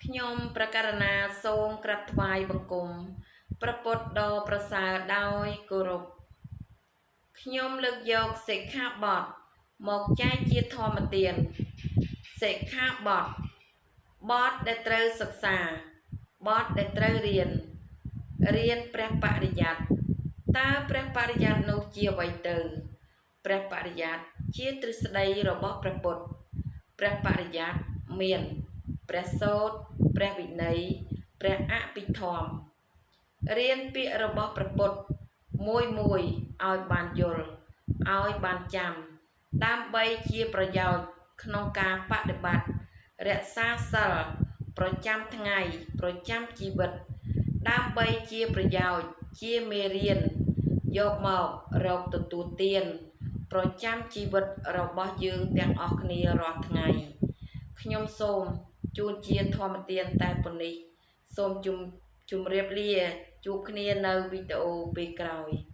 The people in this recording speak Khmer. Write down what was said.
ខ្ញុំប្រកាសណាសូមក្រាបថ្វាយបង្គំព្រះពុទ្ធដ៏ប្រសើរដោយគោរពខ្ញុំលើកយកសិក្ខាបទមកចែកជាធម្មទានសិក្ខាបទបទដែលត្រូវសិក្សាបទដែលត្រូវរៀនរៀនព្រះបរិយត្តិតើព្រះបរិយត្តិនោះជាអ្វីទៅព្រះបរិយត្តិជាទ្រឹស្ដីរបស់ព្រះពុទ្ធព្រះបរិយត្តិមានព្រះសូត្រព្រះវិន័យព្រះអភិធម្មរៀនពាក្យរបស់ព្រះពុទ្ធមួយមួយឲ្យបានយល់ឲ្យបានចាំដើម្បីជាប្រយោជន៍ក្នុងការបដិបត្តិរក្សាសីលប្រចាំថ្ងៃប្រចាំជីវិតដើម្បីជាប្រយោជន៍ជាមេរៀនយកមករកទទួលទានប្រចាំជីវិតរបស់យើងទាំងអស់គ្នារាល់ថ្ងៃខ្ញុំសូមជូនជាធម្មទានតែប៉ុណ្នេះសូមជម្រាបលាជួបគ្នានៅវីដេអូពេលក្រោយ។